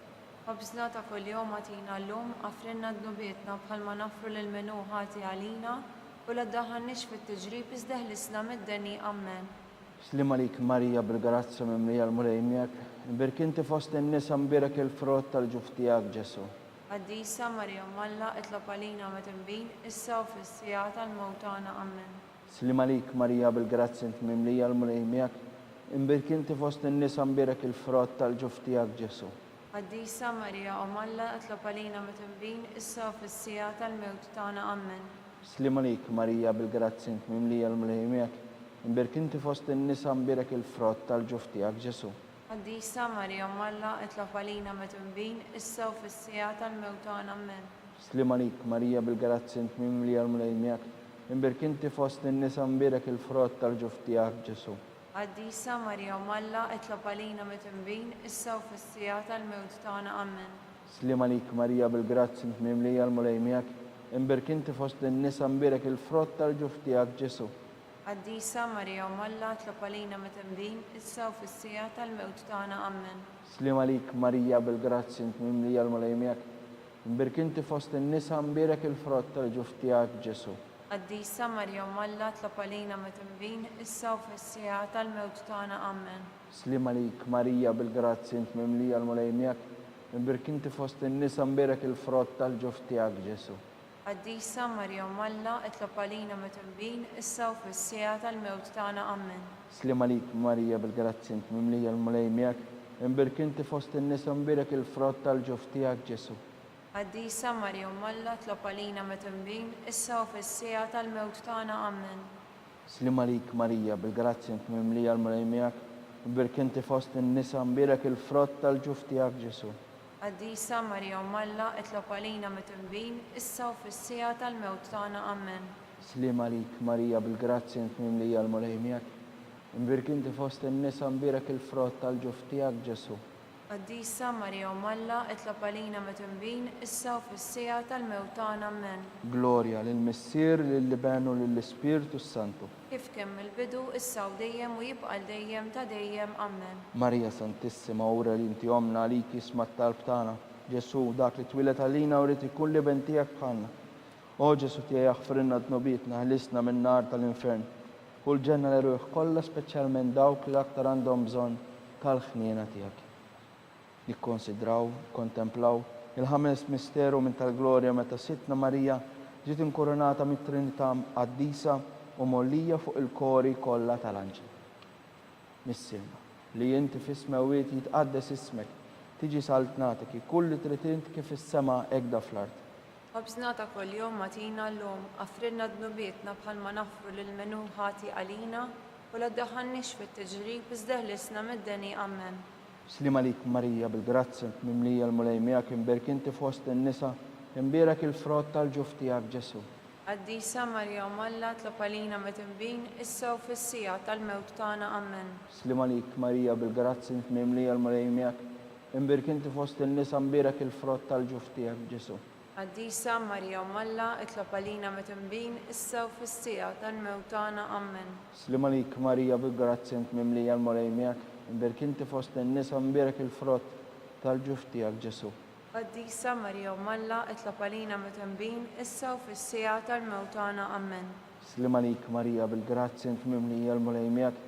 Ħobżna ta' kuljum agħtina llum, aghfrilna dnubietna bħalma naghfru lil min hu ħati għalina, u la ddaħħalniex fit-tiġrib iżda eħlisna mid-deni. Ammen. Sliem għalik Marija bil-grazzja mimlija l-Mulej miegħek, imbierk inti fost in-nisa mbierek il-frott tal-ġuf tiegħek Ġesù. Qaddisa Marija Omm Alla, itlob għalina midinbin, issa u fis-siegħa tal-mewt tagħna. Ammen. Sliem għalik Marija bil-grazzja int mimlija l-Mulej miegħek, imbierk inti fost in-nisa mbierek il-frott tal-ġuf tiegħek Ġesù. Qaddisa Marija Omm Alla, itlob għalina midinbin, issa u fis-siegħa tal-mewt tagħna. Ammen. Sliem għalik Marija bil-grazzja int mimlija l-Mulej miegħek, imbierk inti fost in-nisa mbierek il-frott tal-ġuf tiegħek Ġesù. Qaddisa Marija Omm Alla, itlob għalina midinbin, issa u fis-siegħa tal-mewt tagħna. Ammen. Sliem għalik, Marija bil-grazzja int mimlija l-Mulej miegħek, imbierk inti fost in-nisa mbierek il-frott tal-ġuf tiegħek, Ġesù. Qaddisa Marija Omm Alla, itlob għalina midinbin, issa u fis-siegħa tal-mewt tagħna. Ammen. Sliem għalik, Marija bil-grazzja int mimlija l-Mulej miegħek, imbierk inti fost in-nisa mbierek il-frott tal-ġuf tiegħek, Ġesù. Qaddisa Marija Omm Alla, itlob għalina midinbin, issa u fis-siegħa tal-mewt tagħna. Ammen. Sliem għalik Marija bil-grazzja int mimlija l-Mulej miegħek, imbierk inti fost in-nisa mbierek il-frott tal-ġuf tiegħek Ġesù. Qaddisa Marija Omm Alla, itlob għalina midinbin, issa u fis-siegħa tal-mewt tagħna. Ammen. Sliem għalik Marija bil-grazzja int mimlija l-Mulej miegħek, imbierk inti fost in-nisa mbierek il-frott tal-ġuf tiegħek Ġesù. Qaddisa Marija Omm Alla, itlob għalina midinbin, issa u fis-siegħa tal-mewt tagħna. Ammen. Sliem għalik Marija bil-grazzja int mimlija l-Mulej miegħek, imbierk inti fost in-nisa mbierek il-frott tal-ġuf tiegħek Ġesù. Qaddisa Marija Omm Alla, itlob għalina midinbin, issa u fis-siegħa tal-mewt tagħna. Ammen. Sliem għalik Marija bil-grazzja int mimlija l-Mulej miegħek, imbierk inti fost in-nisa mbierek il-frott tal-ġuf tiegħek Ġesù. Qaddisa Marija Omm Alla, itlob għalina midinbin, issa u fis-siegħa tal-mewt tagħna. Ammen. Sliem għalik Marija bil-grazzja int mimlija l-Mulej miegħek, imbierk inti fost in-nisa mbierek il-frott tal-ġuf tiegħek Ġesù. Qaddisa Marija Omm Alla, itlob għalina midinbin, issa u fis-siegħa tal-mewt tagħna. Ammen. Glorja lill-Missier, lill-Iben u lill-Ispirtu s-Santu. Kif kien mill-bidu, issa u dejjem u jibqa' għal dejjem ta' dejjem. Ammen. Marija Santissima, ura li inti Ommna, għalik jisma' t-talb tagħna. Ġesù, dak li twieled għalina u ried ikun l-Iben tiegħek bħalna. O Ġesù tiegħi aħfrilna dnubietna, ħlisna min-nar tal-infern. Ħu l-ġenna l-erwieħ kollha speċjalment dawk li l-aktar għandhom bżonn tal-ħniena tiegħek. Nikkonsidraw, nikkontemplaw, il-ħames misteru minn tal-glorja meta Sidtna Marija ġiet inkurunata mit-Trinità Qaddisa u mgħollija fuq il-kori kollha tal-anġli. Missierna, li inti fis-smewwiet jitqaddes ismek, Tiġi saltnatek, ikun li trid int kif fis-sema hekk da fl-art. Ħobżna ta' kuljum agħtina llum, aghfrilna dnubietna bħalma naghfru lil min hu ħati għalina, u la ddaħħalniex fit-tiġrib iżda eħlisna mid-deni. Ammen. Sliem għalik Marija bil-grazzja int mimlija l-Mulej miegħek imbierk inti fost in-nisa, imbierek il-frott tal-ġuf tiegħek Ġesù. Qaddisa Marija Omm Alla tlob għalina midinbin, issa u fis-siegħa tal-mewt tagħna. Ammen. Sliem għalik Marija bil-grazzja int mimlija l-Mulej miegħek, imbierk inti fost in-nisa mbierek il-frott tal-ġuf tiegħek Ġesù. Qaddisa Marija Omm Alla itlob għalina midinbin, issa u fis-siegħa tal-mewt tagħna. Ammen. Sliem għalik Marija bil-grazzja int mimlija l-Mulej miegħek, imbierk inti fost in-nisa mbierek il-frott tal-ġuf tiegħek Ġesù. Qaddisa Marija Omm Alla, itlob għalina midinbin, issa u fis-siegħa tal-mewt tagħna. Ammen. Sliem għalik Marija bil-grazzja int mimlija l-Mulej miegħek,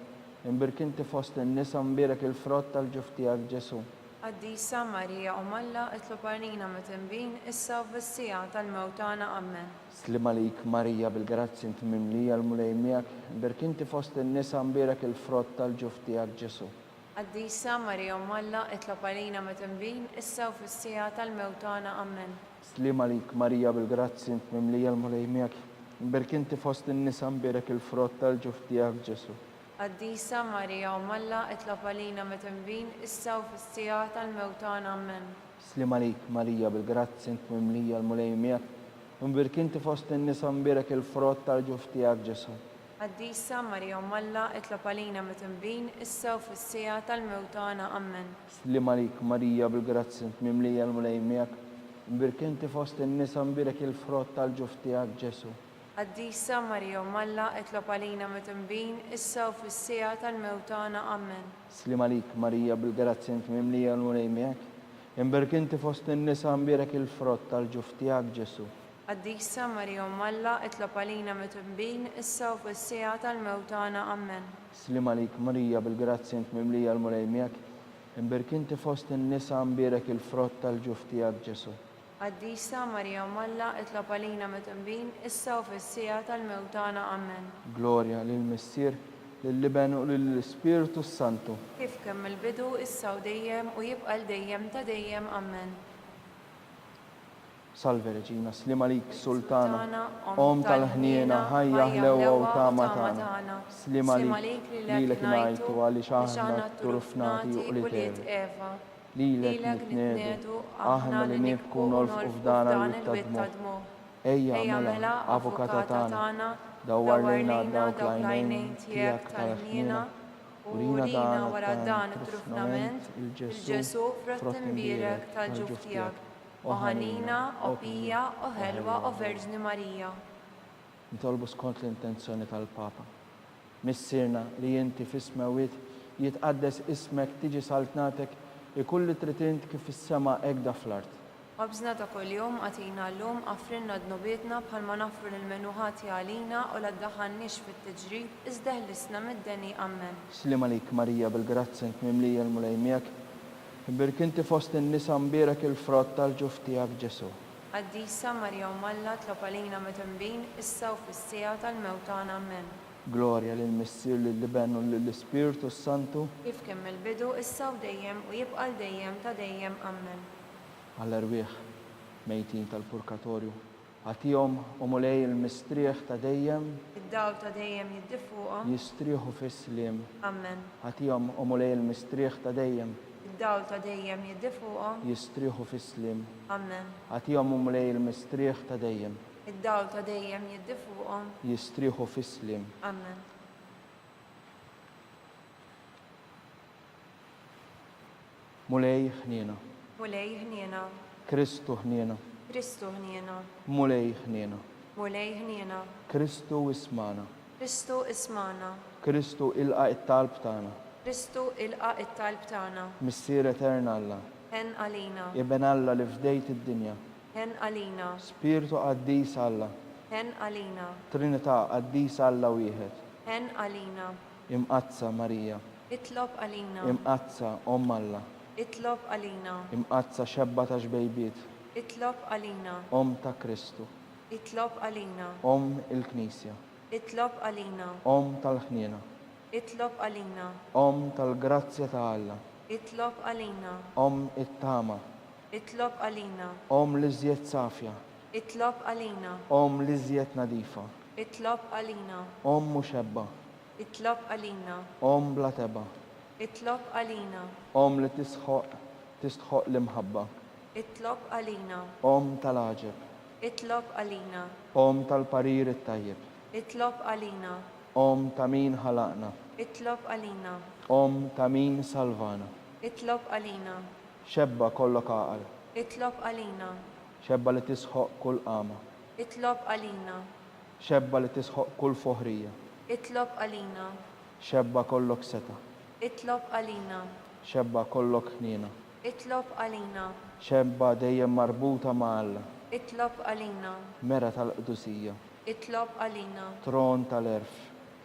imbierk inti fost in-nisa mbierek il-frott tal-ġuf tiegħek Ġesù. Qaddisa Marija Omm Alla, itlob għalina midinbin, issa u fis-siegħa tal-mewt tagħna. Ammen. Sliem għalik Marija bil-grazzja int mimlija l-Mulej miegħek, imbierk inti fost in-nisa mbierek il-frott tal-ġuf tiegħek Ġesù. Qaddisa Marija Omm Alla, itlob għalina midinbin, issa u fis-siegħa tal-mewt tagħna. Ammen. Sliem għalik Marija bil-grazzja int mimlija l-Mulej miegħek, imbierk inti fost in-nisa mbierek il-frott tal-ġuf tiegħek Ġesù. Qaddisa Marija Omm Alla, itlob għalina midinbin, issa u fis-siegħa tal-mewt tagħna. Ammen. Sliem għalik Marija bil-grazzja int mimlija l-Mulej miegħek, imbierk inti fost in-nisa mbierek il-frott tal-ġuf tiegħek Ġesù. Qaddisa Marija Omm Alla, itlob għalina midinbin, issa u fis-siegħa tal-mewt tagħna. Ammen. Sliem għalik Marija bil-grazzja int mimlija l-Mulej miegħek, imbierk inti fost in-nisa mbierek il-frott tal-ġuf tiegħek Ġesù. Qaddisa Marija Omm Alla, itlob għalina midinbin, issa u fis-siegħa tal-mewt tagħna. Ammen. Sliem għalik Marija bil-grazzja int mimlija l-Mulej miegħek, imbierk inti fost in-nisa mbierek il-frott tal-ġuf tiegħek Ġesù. Qaddisa Marija Omm Alla, itlob għalina midinbin, issa u fis-siegħa tal-mewt tagħna. Ammen. Sliem għalik Marija bil-grazzja int mimlija l-Mulej miegħek, imbierk inti fost in-nisa mbierek il-frott tal-ġuf tiegħek Ġesù. Qaddisa Marija Omm Alla, itlob għalina midinbin, issa u fis-siegħa tal-mewt tagħna. Ammen. Glorja lill-Missier, lill-Iben u lill-Ispirtu s-Santu. Kif kien mill-bidu, issa u dejjem, u jibqa' għal dejjem ta' dejjem. Ammen. Salve Regina, sliem għalik Sultana, Omm tal-ħniena, ħajja, ħlewwa u tama tagħna. Sliem għalik, lilek ingħajtu għaliex aħna t-turufnati u qliet Eva. Lilek nitniegħdu, aħna li nibku u nolfqu f'dan il-wied tad-dmugħ. Ejja mela, Avukata tagħna, dawwar lejna dawk l-għajnejn tiegħek tal-ħniena, urina wara dan it-trufnament il-Ġesù frott imbierek tal-ġuf tiegħek. O ħanina, o pija, o ħelwa, o Verġni Marija. Nitolbu skont l-intenzjoni tal-Papa. Missierna li inti fis-smewwiet, jitqaddes ismek, tiġi saltnatek, ikun li trid int kif fis-sema hekk da fl-art. Ħobżna ta' kuljum agħtina llum, aghfrilna dnubietna bħalma naghfru lil min hu ħati għalina u la ddaħħalniex fit-tiġrib, iżda eħlisna mid-deni. Ammen. Sliem għalik Marija bil-grazzja int mimlija l-Mulej miegħek, Imbierk inti fost in-nisa mbierek il-frott tal-ġuf tiegħek Ġesù. Qaddisa Marija Omm Alla tlob għalina midinbin issa u fis-siegħa tal-mewt tagħna Ammen. Glorja lill-Missier lill-Iben u lill-Ispirtu s-Santu. Kif kien mill-bidu, issa u dejjem, u jibqa' għal dejjem ta' dejjem. Ammen. Għall-erwieħ mejtin tal-purkatorju. Agħtihom, o Mulej, il-mistrieħ ta' dejjem. Id-dawl ta' dejjem jiddi fuqhom. Jistrieħu fis-sliem. Ammen. Agħtihom, o Mulej, il-mistrieħ ta' dejjem. Id-dawl ta' dejjem jiddi fuqhom. Jistrieħu fis-sliem. Ammen. Agħtihom, o Mulej, il-mistrieħ ta' dejjem. Id-dawl ta' dejjem jiddi fuqhom. Jistrieħu fis-sliem. Ammen. Mulej ħniena. Mulej ħniena. Kristu ħniena. Kristu ħniena. Mulej ħniena. Mulej ħniena. Kristu ismagħna. Kristu ismagħna. Kristu ilqa' t-talb tagħna. Kristu ilqa' t-talb tagħna. Missier etern Alla. Ħenn għalina. Iben Alla li fdejt id-dinja. Ħenn għalina. Spirtu qaddis Alla. Ħenn għalina. Trinità qaddisa Alla wieħed. Ħenn għalina. Imqaddsa Marija. Itlob għalina. Imqaddsa Omm Alla. Itlob għalina. Imqaddsa Xebba ta' xbejbiet. Itlob għalina. Omm ta' Kristu. Itlob għalina. Omm il-Knisja. Itlob għalina. Omm tal-ħniena. Itlob għalina. Omm tal-grazzja ta' Alla. Itlob għalina. Omm it-tama. Itlob għalina. Omm l-iżjed safja. Itlob għalina. Omm l-iżjed nadifa. Itlob għalina. Omm muxebba. Itlob għalina. Omm bla tebgħa. Itlob għalina. Omm li tisħoq tistħoqq l-imħabba. Itlob għalina. Omm tal-għaġeb. Itlob għalina. Omm tal-parir it-tajjeb. Itlob għalina. Omm ta' min ħalaqna. Itlob għalina. Omm ta' min salvana. Itlob għalina. Xebba kollok għaqal. Itlob għalina. Xebba li tisħoq kull qama. Itlob għalina. Xebba li tisħoq kull foħrija. Itlob għalina. Xebba kollok setgħa. Itlob għalina. Xebba kollok ħniena. Itlob għalina. Xebba dejjem marbuta ma' Alla. Itlob għalina. Mera tal-qdusija. Itlob għalina. Tron tal-għerf.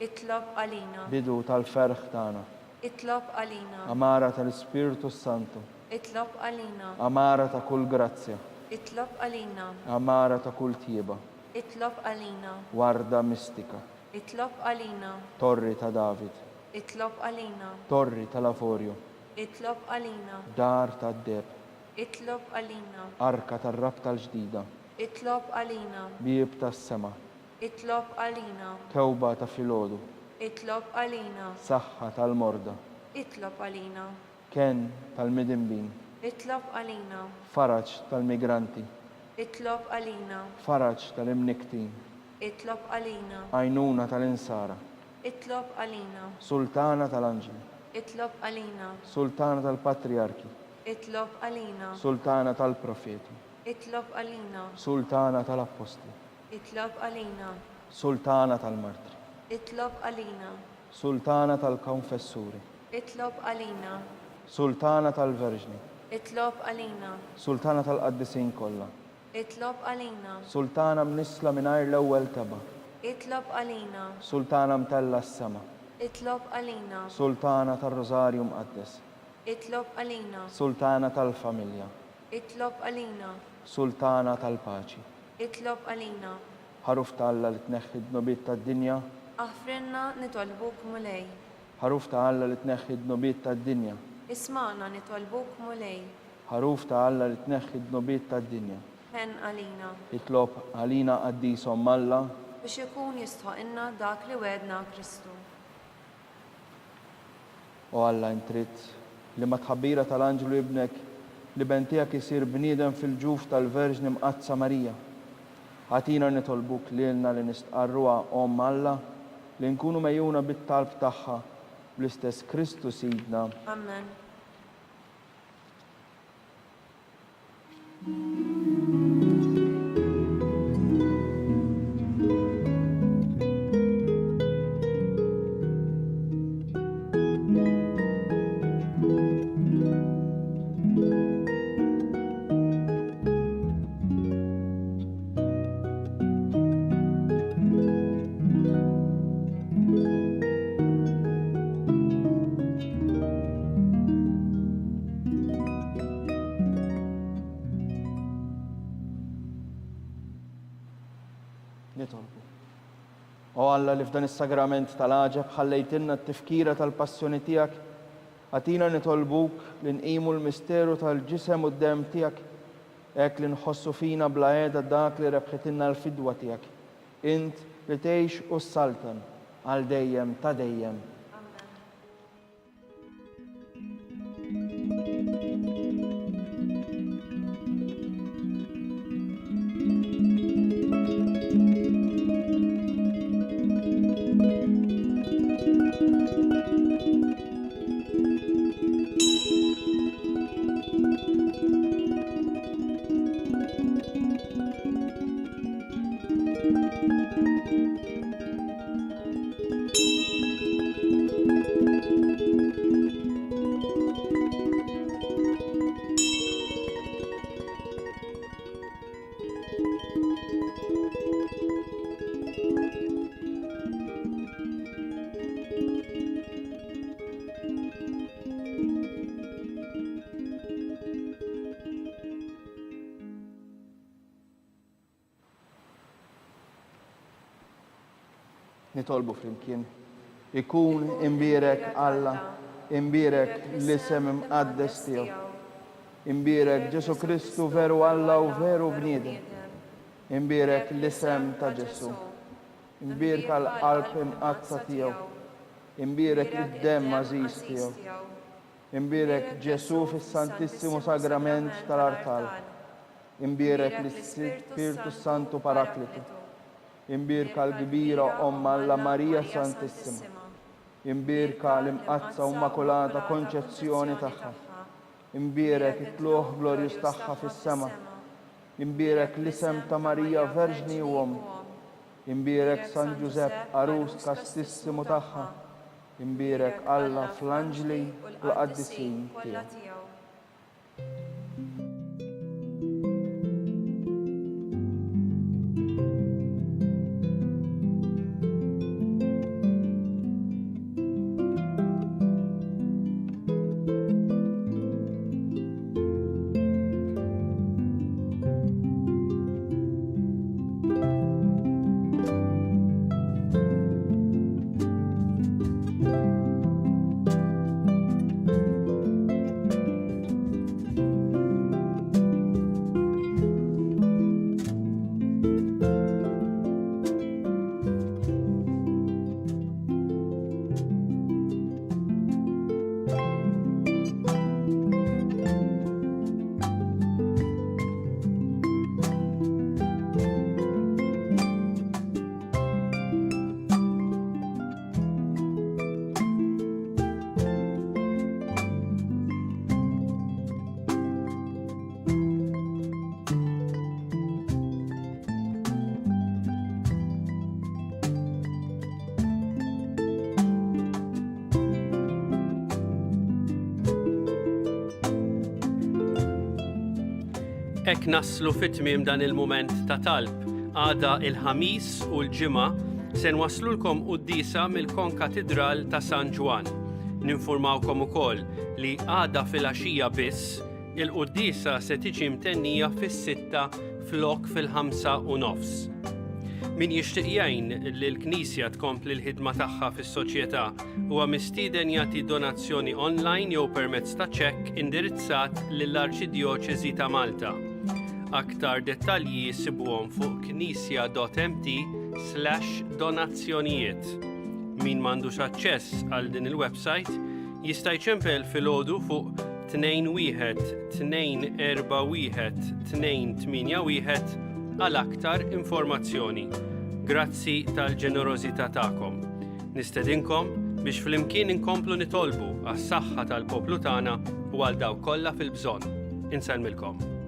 Itlob għalina. Bidu tal-ferħ tagħna. Itlob għalina. Għamara tal-Ispirtu s-Santu. Itlob għalina. Għamara ta' kull grazzja. Itlob għalina. Għamara ta' kull tjieba. Itlob għalina. Warda mistika. Itlob għalina. Torri ta' David. Itlob għalina. Torri tal-avorju. Itlob għalina. Dar tad-deheb. Itlob għalina. Arka tar-rabta l-ġdida. Itlob għalina. Bieb tas-sema. Itlob għalina. Tewba ta' filgħodu. Itlob għalina. Saħħa tal-morda. Itlob għalina. Kenn tal-midinbin. Itlob għalina. Faraġ tal-migranti. Itlob għalina. Faraġ tal-imnikktin. Itlob għalina. Għajnuna tal-insara. Itlob għalina. Sultana tal-anġli. Itlob għalina. Sultana tal-patrijarki. Itlob għalina. Sultana tal-profeti. Itlob għalina. Sultana tal-appostli. Itlob għalina. Sultana tal-martri. Itlob għalina. Sultana tal-konfessuri. Itlob għalina. Sultana tal-verġni. Itlob għalina. Sultana tal-qaddisin kollha. Itlob għalina. Sultana mnissla mingħajr l-ewwel tebgħa. Itlob għalina. Sultana mtellgħa s-sema. Itlob għalina. Sultana tar-Rużarju Mqaddes. Itlob għalina. Sultana tal-familja. Itlob għalina. Sultana tal-paċi. Itlob għalina. Ħaruf ta' Alla li tneħħi d-dnubiet tad-dinja. Aħfrilna nitolbuk Mulej. Ħaruf ta' Alla li tneħħi d-dnubiet tad-dinja. Ismagħna nitolbuk Mulej. Ħaruf ta' Alla li tneħħi d-dnubiet tad-dinja. Ħenn għalina. Itlob għalina Qaddis Omm Alla. Biex ikun jistħoqilna dak li wegħedna Kristu. O Alla, int ridt li mat-tħabbira tal-anġlu Ibnek, l-Iben tiegħek isir bniedem fil-ġuf tal-Verġni Mqaddsa Marija. Agħtina nitolbuk lilna li nistqarruha Omm Alla, li nkunu megħjuna bit-talb tagħha, bl-istess Kristu Sidna. Amen. Nitolbu. O Alla li f'dan is-sagrament tal-għaġeb ħallejtilna t-tifkira tal-passjoni tiegħek, agħtina nitolbuk li nqimu l-misteru tal-ġisem u d-demm tiegħek, hekk li nħossu fina bla qiegħda dak li rebħitilna l-fidwa tiegħek. Int li tgħix u ssaltan għal dejjem ta' dejjem. Nitolbu flimkien. Ikun imbierek Alla, Imbierek l-isem imqaddes tiegħu. Imbierek Ġesù Kristu veru Alla u veru bniedem. Imbierek l-isem ta' Ġesù. Imbierka l-Qalb Imqaddsa tiegħu. Imbierek id-Demm għażiż tiegħu. Imbierek Ġesù fis-Santissimu Sagrament tal-Artal. Imbierek l-Ispirtu s-Santu Paraklitu. Imbierka l-kbira Omm Alla Marija Santissima. Imbierka l-Imqaddsa u Immakulata Konċezzjoni tagħha. Imbierek it-Tlugħ glorjuż tagħha fis-sema. Imbierek l-isem ta' Marija Verġni u Omm. Imbierek San Ġużepp għarus kastissimu tagħha. Imbierek Alla fl-anġli u l-qaddisin tiegħu. Hekk naslu fit-tmiem dan il-mument ta' talb. Għada il-Ħamis u l-Ġimgħa se nwasslulkom quddiesa mill-Konkatidral ta' San Ġwann. Ninfurmawkom ukoll li għada filgħaxija biss il-quddiesa se tiġi mtennija fis-sitta flok fil-ħamsa u nofs. Min jixtieq jgħin lill-Knisja tkompli l-ħidma tagħha fis-soċjetà huwa mistieden jagħti donazzjoni online jew permezz ta' ċekk indirizzat lill-Arċidjoċesi ta' Malta. Aktar dettalji jissibuhom fuq knisja.mt slash donazzjonijiet. Min m'għandux aċċess għal din il-website jista' jċempel filgħodu fuq 21 241 281 għal aktar informazzjoni. Grazzi tal-ġenerożità tagħkom. Nistedinkom biex flimkien inkomplu nitolbu għas-saħħa tal-poplu tagħna u għal dawk kollha fil-bżonn. Insellmilkom.